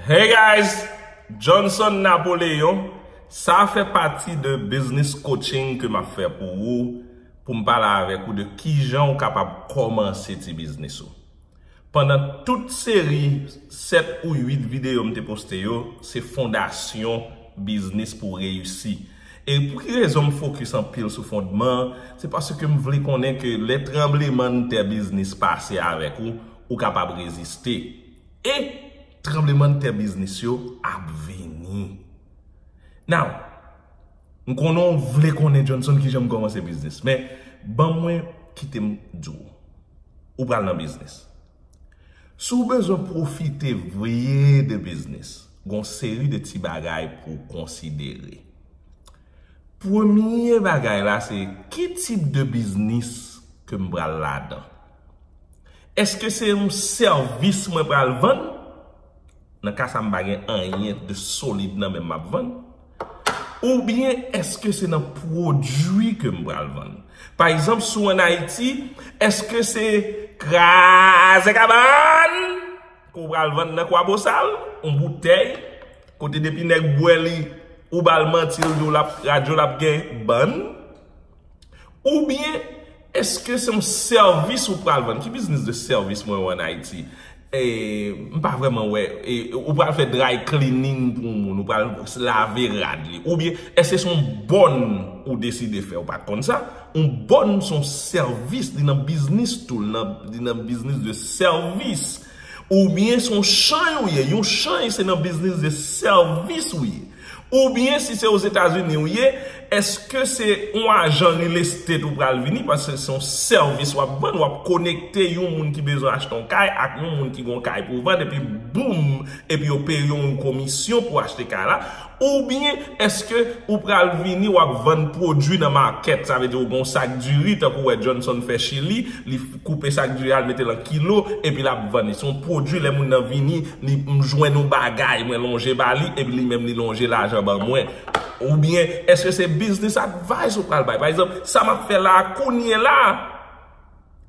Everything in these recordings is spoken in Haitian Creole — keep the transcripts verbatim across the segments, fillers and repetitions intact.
Hey guys, Johnson Napoléon, sa fè pati de business coaching ke m ap fè pou ou, pou m pale avèk ou de kijan ou kapab kòmanse ti biznis ou. Pandan tout seri sèt ou uit videyo m te poste yo, se fondasyon biznis pou reyisi. E pou ki rezon m fokis anpil sou fondman an? Se paske m vle konnen ke lè tranblemanntè biznis pase avèk ou, ou kapab reziste. E tranblemanntè biznis yo ap vini. Now, m konnen w vle konnen, Johnson, kijan m kòmanse biznis, men ban mwen, kite m di w. Ou pral nan biznis. Si w bezwen pwofite vre de biznis, gon seri de ti bagay pou w konsidere. Premye bagay la se ki tip de biznis ke m pral ladan. Èske se yon sèvis mwen pral vann? Nan ka sa, m pa gen anyen de solid nan men m m ap vann. Oubyen èske se nan pwodui ke m pral vann? Pa egzanp, si w ann Ayiti, èske se kraze kabann ke w pral vann nan Kwabosal? Yon boutèy, kote depi nèg bwè li, ou ba l manti, l di w l ap radyo, l ap gen bann? Oubyen, èske se yon sèvis ou pral vann? Ki biznis de sèvis mwen wè ann Ayiti? E, m pa vrèman wè. E, ou pral fè dry cleaning pou yon moun, ou pral lave rad li. Oubyen, èske se yon bòn ou deside fè, ou pa t konn sa? Yon bòn se yon sèvis, li nan biznis tou, li nan, li nan biznis de sèvis. Oubyen se yon chanj ou ye, yon chanj se nan biznis de sèvis ou ye. Oubyen si se Ozetazini ou ye, èske se yon ajan real estate ou pral vini, paske se yon sèvis w ap vann, w ap konekte yon moun ki bezwen achte yon kay ak yon moun ki gon kay pou vann, epi boum, epi yo peye yon komisyon pou achte kay la? Oubyen èske ou pral vini, w ap vann pwodui nan makèt, sa vle di ou gon sak diri, tankou wè Johnson fè Chili, li koupe sak diri a, l mete l an kilo, epi l ap vann li. Se yon pwodui, lè moun nan vini, li, m jwenn yon bagay, mwen lonje ba li, epi li menm li lonje lajan ban mwen. Oubyen, èske se business advice ou pral bay? Pa egzanp, sa m ap fè la a, kounye la a,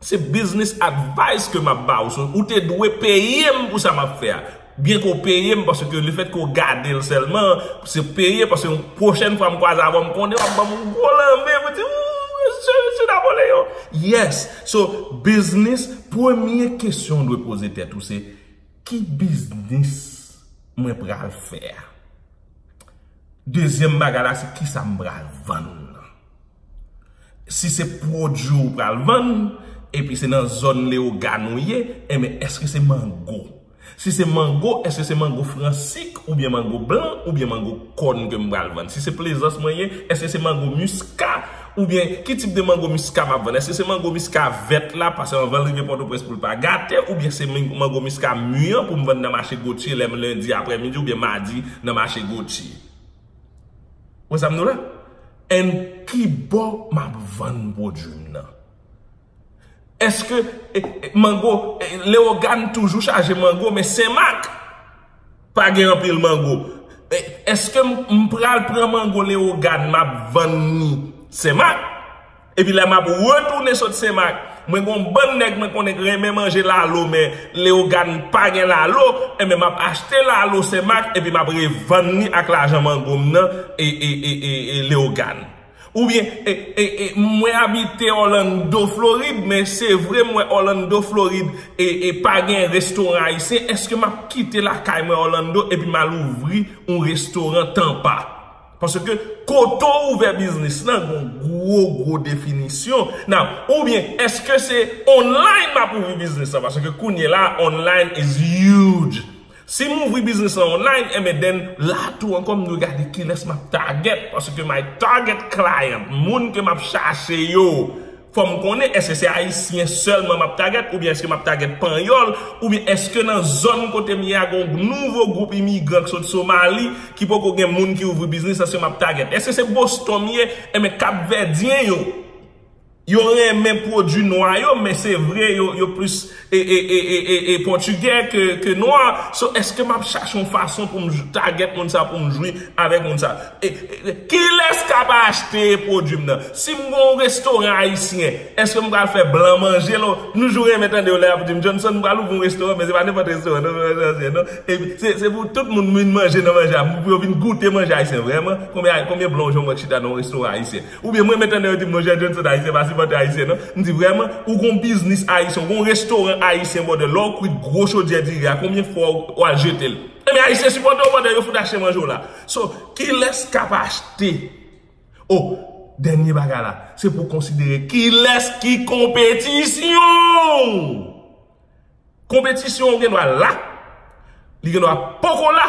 se business advice ke m ap ba ou. So, ou te dwe peye m pou sa m ap fè a. Byen ke w peye m, paske lefètke w gade l sèlman, se peye, paske yon pwochèn fwa m kwaze avè w, m konnen w ap ban m yon gwo lanmen, pou di, "Ooh, mesye, mesye Napoléon." Yes. So, biznis, premye kesyon w dwe poze tèt ou se, ki biznis mwen pral fè a? Dezyèm bagay la, se kisa m pral vann nan. Si se pwodui ou pral vann, epi se nan zòn Leyogàn ou ye, enben, èske se mango? Si se mango, èske se mango fransik, oubyen mango blan, oubyen mango kòn ke m pral vann? Si se Plezans mwen ye, èske se mango miska, oubyen ki tip de mango miska m ap vann? Èske se mango miska vèt la, paske anvan l rive Pòtoprens pou l pa gate, oubyen se mi-, mango miska mi an pou m vann nan mache Gotye lè m lendi aprèmidi oubyen madi nan mache Gotye? Wè sa m di w la? And ki bò m ap vann pwodui m nan? Èske, e, e, mango, e, Leyogàn toujou chaje mango, men Senmak pa gen anpil mango? E, èske m, m pral pran mango Leyogàn, m ap vann ni Senmak? Epi lè m ap retounen sot Senmak, mwen gon bann nèg mwen konnen k renmen manje lalo, men Leyogàn pa gen lalo, enben m ap achte lalo Senmak, epi m ap revann ni ak lajan mango m nan, e, e, e, e, e Leyogàn. Oubyen, e, e, e, mwen abite Orlando, Florid, men se vre m wè Orlando, Florid, e, e pa gen restoran ayisyen. Èske m ap kite lakay mwen Orlando epi m al ouvri yon restoran Tampa? Paske kote w ouvè biznis lan, gon gwo, gwo definisyon. Now, oubyen, èske se online m ap ouvri biznis lan? Paske kounye la, online is huge. Si m ouvri biznis lan online, enben, then, la tou ankò, m dwe gade kilès m ap target, paske my target client, moun ke m ap chache yo, fò m konnen, èske se ayisyen sèlman m ap target, oubyen èske m ap target panyòl, oubyen èske nan zòn kote m ye a, gon nouvo gwoup imigran k sot Somali, ki poko gen moun ki ouvri biznis, èske m ap target? Èske se Boston m ye, enben, Kapvèdyen yo, Yo renmen pwodui nwa yo, men se vre yo, yo plis e, e, e, e, e, e pòtigè ke, ke nwa. So, èske m ap chache yon fason pou m j- target moun sa, pou m jwi avèk moun sa? E, e, e, kilès k ap achte pwodui m nan? Si m gon restoran ayisyen, èske m pral fè blan manje l? Nou jou renmen tande yo lè y ap di m, Johnson, m pral ouvri yon restoran, men se pa nenpòt restoran, non, non, non, non. E se, se pou tout moun vin manje nan manje a, pou yo vin goute manje ayisyen vrèman. Konbyen, konbyen blan w janm wè k chita nan yon restoran ayisyen? Oubyen mwen, men tande yo di m, monchè, Johnson, ayisyen pa sipòte ayisyen, non. M di, vrèman, ou gon biznis ayisyen, ou gon restoran ayisyen, brother, lè w kwit gwo chodyè diri a, konbyen fwa w al jete l? Ebyen, ayisyen sipòte w, brother, yo fout achte manje w la. So, kilès k ap achte? Oh, dènye bagay la, se pou konsidere kilès ki konpetisyon w. Konpetisyon w gen dwa la, li gen dwa poko la,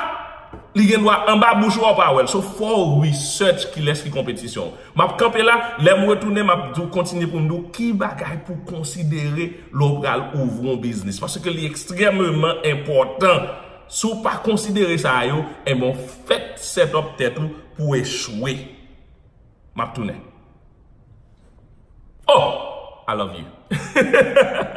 li gen dwa anba bouch ou, w pa wè l. So, fò w research kilès ki konpetisyon w. M ap kanpe la, lè m retounen, m ap di w, kontinye pou m di w ki bagay pou konsidere lè w pral ouvri yon biznis. Paske li ekstrèmeman enpòtan. Si w pa konsidere sa yo, enben, w fèk set up tèt ou pou w echwe. M ap tounen. Oh! I love you.